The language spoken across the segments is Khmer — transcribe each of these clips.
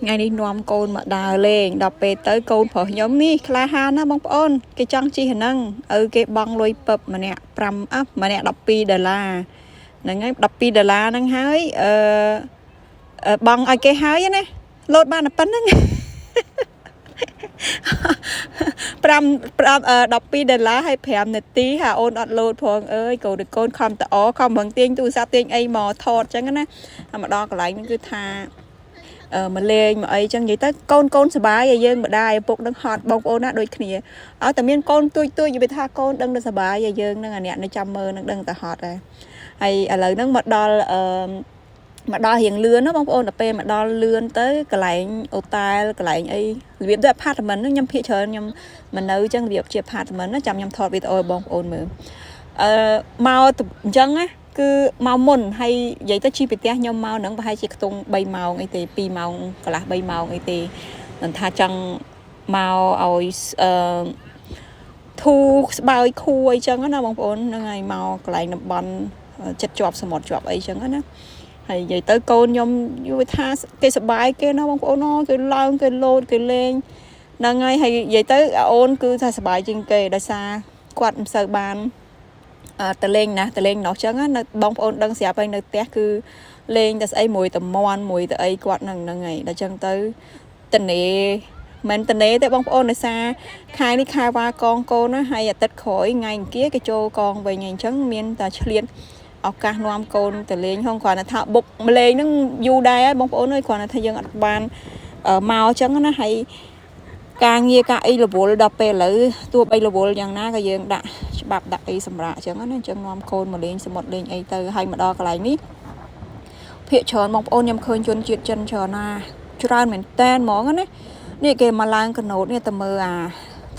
ថ្ងៃនេះនាំកូនមកដើរលេងដល់ពេលទៅកូនប្រុសខ្ញុំនេះក្លាហានណាស់បងប្អូនគេចង់ជិះអាហ្នឹងឪគេបង់លុយពឹបម្នាក់5អះម្នាក់12ដុល្លារហ្នឹងហើយ12ដុល្លារហ្នឹងហើយអឺអឺបង់ឲ្យគេហើយណាលោតបានតែប៉ុណ្្នឹង 5 5 12ដុល្លារហើយ5នាទីហាអូនអត់លោតផងអើយកូនកូនខំតអខំប្រឹងទាញទូរស័ព្ទទាញអីមកថតចឹងណាហើយមកដល់កន្លែងហ្នឹងគឺថាអឺមកលេងមកអីចឹងនិយាយទៅកូនកូនសប្បាយហើយយើងម្ដាយឪពុកនឹងហត់បងប្អូនណាដូចគ្នាឲ្យតែមានកូនទួយទួយនិយាយថាកូនដឹងតែសប្បាយហើយយើងនឹងអាអ្នកនៅចាំមើលនឹងដឹងតែហត់ដែរហើយឥឡូវហ្នឹងមកដល់អឺ មកដល់រៀងលឿនណាបងប្អូនដល់ពេលមកដល់លឿនទៅកន្លែងអូតែលកន្លែងអីរបៀបដូច apartment ហ្នឹងខ្ញុំភាគច្រើនខ្ញុំមិននៅអញ្ចឹងរបៀបជា apartment ណាចាំខ្ញុំថតវីដេអូឲ្យបងប្អូនមើលអឺមកទៅអញ្ចឹងណាគឺមកមុនហើយនិយាយទៅជិះពីផ្ទះខ្ញុំមកហ្នឹងប្រហែលជាខ្ទង់3ម៉ោងអីទេ2ម៉ោងកន្លះ3ម៉ោងអីទេមិនថាចង់មកឲ្យអឺធូរស្បើយខួរអីចឹងណាបងប្អូនហ្នឹងហើយមកកន្លែងតំបន់ចិត្តជាប់សមុទ្រជាប់អីចឹងណា ហើយនិយាយទៅកូនខ្ញុំយល់ថាគេសប្បាយគេណាបងប្អូនអូគេឡើងគេលោតគេលេងហ្នឹងហើយហើយនិយាយទៅអូនគឺថាសប្បាយជាងគេដោយសារគាត់មិនសូវបានអឺតលេងណាតលេងនោះចឹងណានៅបងប្អូនដឹងស្រាប់ហើយនៅផ្ទះគឺលេងតែស្អីមួយតមន់មួយតអីគាត់ហ្នឹងហ្នឹងហើយដល់ចឹងទៅតនេមិនតនេទេបងប្អូនដោយសារខែនេះខែវ៉ាកងកូនណាហើយអាទិត្យក្រោយថ្ងៃអង្គារគេចូលកងវិញហើយអញ្ចឹងមានតែឆ្លៀត ឱកាសនាំកូនទៅលេងហងគ្រាន់តែថាបុកម្លេងហ្នឹងយូរដែរហើយបងប្អូនអើយគ្រាន់តែថាយើងអត់បានមកអញ្ចឹងណាហើយការងារការអីរវល់ដល់ពេលឥឡូវទោះបីរវល់យ៉ាងណាក៏យើងដាក់ច្បាប់ដាក់អីសម្រាប់អញ្ចឹងណាអញ្ចឹងនាំកូនមកលេងសមុទ្រលេងអីទៅហើយមកដល់កន្លែងនេះភាកច្រើនបងប្អូនខ្ញុំឃើញជនជាតិចិនច្រើនណាស់ច្រើនមែនតែនហ្មងណានេះគេមកឡើងកណូតនេះទៅមើលអា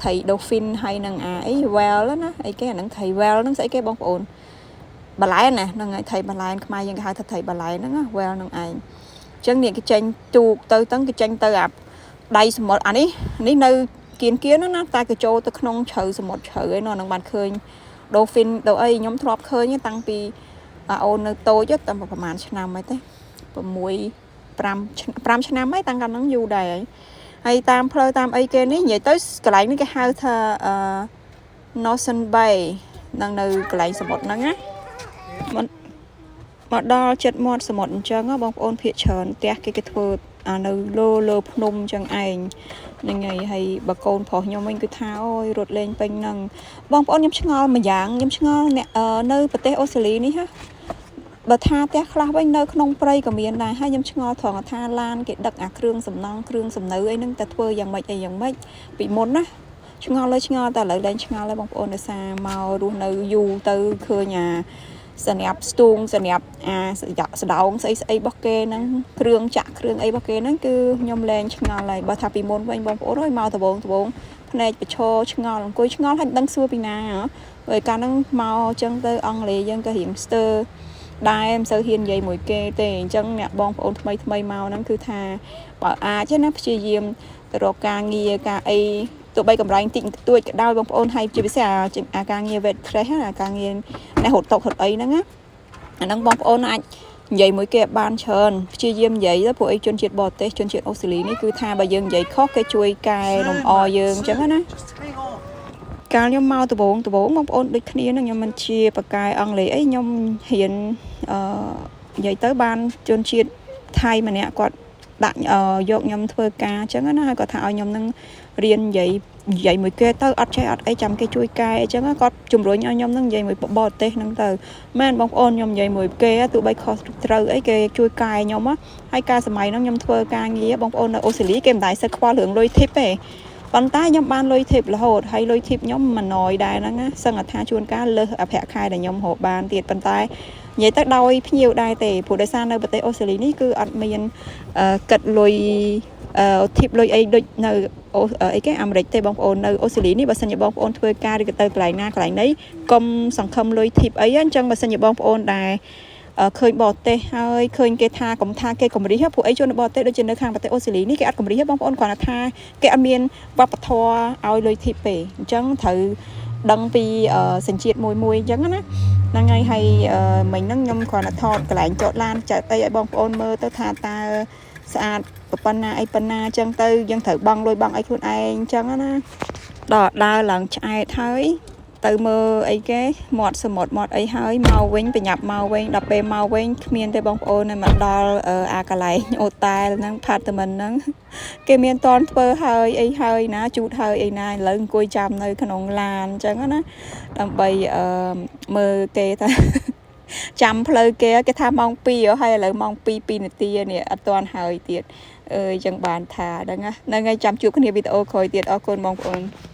ថៃ dolphin ហើយនឹងអាអី whale ណាអីគេអាហ្នឹងថៃ whale ហ្នឹងស្អីគេបងប្អូន បាឡែនណាហ្នឹងហើយថៃបាឡែនខ្មែរយើងគេហៅថាថៃបាឡែនហ្នឹងណា whale ហ្នឹងឯងអញ្ចឹងនេះគេចេញទូកទៅទៅគេចេញទៅអាដៃសមុទ្រអានេះនេះនៅគៀនគៀនណាតែគេចូលទៅក្នុងជ្រៅសមុទ្រជ្រៅឯនោះហ្នឹងបានឃើញ dolphin ទៅអីខ្ញុំធ្លាប់ឃើញតាំងពីអាអូននៅតូចតាំងប្រហែលឆ្នាំហើយទេ6 5 5ឆ្នាំហើយតាំងកាលហ្នឹងយូរដែរហើយហើយតាមផ្លូវតាមអីគេនេះនិយាយទៅកន្លែងនេះគេហៅថាអឺ Northern Bay នឹងនៅកន្លែងសមុទ្រហ្នឹងណា មកមកដល់ចិត្តមាត់សមុទ្រអញ្ចឹងបងប្អូនភាកច្រើនផ្ទះគេគេធ្វើអានៅលើលើភ្នំអញ្ចឹងឯងហ្នឹងហើយហើយបើកូនប្រុសខ្ញុំវិញគឺថាអូយរត់លេងពេញហ្នឹងបងប្អូនខ្ញុំឆ្ងល់មួយយ៉ាងខ្ញុំឆ្ងល់អ្នកនៅប្រទេសអូស្ត្រាលីនេះហ៎បើថាផ្ទះខ្លះវិញនៅក្នុងព្រៃក៏មានដែរហើយខ្ញុំឆ្ងល់ត្រង់ថាឡានគេដឹកអាគ្រឿងសំណង់គ្រឿងសំណៅអីហ្នឹងតែធ្វើយ៉ាងម៉េចអីយ៉ាងម៉េចពីមុនណាឆ្ងល់លើឆ្ងល់តែឥឡូវលែងឆ្ងល់ហើយបងប្អូនដោយសារមករស់នៅយូរទៅឃើញអា សម្រាប់ស្ទូងសម្រាប់អាសដោងស្អីស្អីរបស់គេហ្នឹងគ្រឿងចាក់គ្រឿងអីរបស់គេហ្នឹងគឺខ្ញុំលែងឆ្ងល់ហើយបើថាពីមុនវិញបងប្អូនអើយមកដបងដបងភ្នែកប្រឈរឆ្ងល់អង្គុយឆ្ងល់ហើយមិនដឹងសួរពីណាហ៎ព្រោះកាលហ្នឹងមកអញ្ចឹងទៅអង់គ្លេសយើងក៏រៀងស្ទើរដែរមិនសូវហ៊ាននិយាយមួយគេទេអញ្ចឹងអ្នកបងប្អូនថ្មីថ្មីមកហ្នឹងគឺថាបើអាចណាព្យាយាមទៅរកការងារការអីទោះបីកម្រៃតិចបន្តួចក៏ដោយបងប្អូនហើយជាពិសេសអាការងារ waitress អាការងារអ្នករត់តុរត់អីហ្នឹងណាអាហ្នឹងបងប្អូនអាចនិយាយមួយគេបានច្រើនព្យាយាមនិយាយទៅព្រោះអីជនជាតិបរទេសជនជាតិអូស្ត្រាលីនេះគឺថាបើយើងនិយាយខុសគេជួយកែលម្អយើងអញ្ចឹងណា Just hang on. កាលខ្ញុំមកដំបងដំបងបងប្អូនដូចគ្នានឹងខ្ញុំមិនជាបកែអង់គ្លេសអីខ្ញុំរៀនអឺនិយាយទៅបានជនជាតិថៃម្នាក់គាត់ដាក់យកខ្ញុំធ្វើការអញ្ចឹងណាហើយគាត់ថាឲ្យខ្ញុំនឹងរៀននិយាយនិយាយមួយគេទៅអត់ចេះអត់អីចាំគេជួយកែអញ្ចឹងគាត់ជំរុញឲ្យខ្ញុំនឹងនិយាយមួយបរទេសហ្នឹងទៅមែនបងប្អូនខ្ញុំនិយាយមួយគេទោះបីខុសត្រូវអីគេជួយកែខ្ញុំហើយកាលសម័យហ្នឹងខ្ញុំធ្វើការងារបងប្អូននៅអូស្ត្រាលីគេមិនដែលសូវខ្វល់រឿងលុយ tip ទេប៉ុន្តែខ្ញុំបានលុយ tip រហូតហើយលុយ tip ខ្ញុំមិនណយដែរហ្នឹងណាសឹងថាជួនកាលលើសអភ័ក្រខែដែលខ្ញុំរកបានទៀតប៉ុន្តែនិយាយទៅដោយភ្ញៀវដែរទេព្រោះដោយសារនៅប្រទេសអូស្ត្រាលីនេះគឺអត់មានគិតលុយអឺ tip លុយអីដូចនៅអូអីគេអាមេរិកទេបងប្អូននៅអូស្ត្រាលីនេះបើសិនជាបងប្អូនធ្វើការឬក៏ទៅកន្លែងណាកន្លែងណីកុំសង្ឃឹមលុយ tip អីអញ្ចឹងបើសិនជាបងប្អូនដែរឃើញបរទេសហើយឃើញគេថាកុំថាគេកំរិះព្រោះអីជនបរទេសដូចជានៅខាងប្រទេសអូស្ត្រាលីនេះគេអត់កំរិះបងប្អូនគ្រាន់តែថាគេអត់មានវប្បធម៌ឲ្យលុយ tip ទេអញ្ចឹងត្រូវដឹងពីសញ្ជាតិមួយមួយអញ្ចឹងណាហ្នឹងហើយហើយមិញហ្នឹងខ្ញុំគ្រាន់តែថតកន្លែងចតឡានចែកអីឲ្យបងប្អូនមើលទៅថាតើ ស្អាតប៉ុណ្ណាអីប៉ុណ្ណាអញ្ចឹងទៅយើងត្រូវបង់លុយបង់អីខ្លួនឯងអញ្ចឹងណាដល់ដើរឡើងឆ្អែតហើយទៅមើលអីគេមាត់សមុទ្រមាត់អីហើយមកវិញប្រញាប់មកវិញដល់ពេលមកវិញគ្មានទេបងប្អូនមកដល់អាកន្លែងអូតែលហ្នឹង apartment ហ្នឹងគេមានតនធ្វើហើយអីហើយណាជូតហើយអីណាឥឡូវអង្គុយចាំនៅក្នុងឡានអញ្ចឹងណាដើម្បីអឺមើលគេថា ចាំផ្លូវគេគេថាម៉ោង2ហើយឥឡូវម៉ោង2 2នាទីនេះអត់ទាន់ហើយទៀតអើយចឹងបានថាហ្នឹងណាហ្នឹងហើយចាំជួបគ្នាវីដេអូក្រោយទៀតអរគុណបងប្អូន។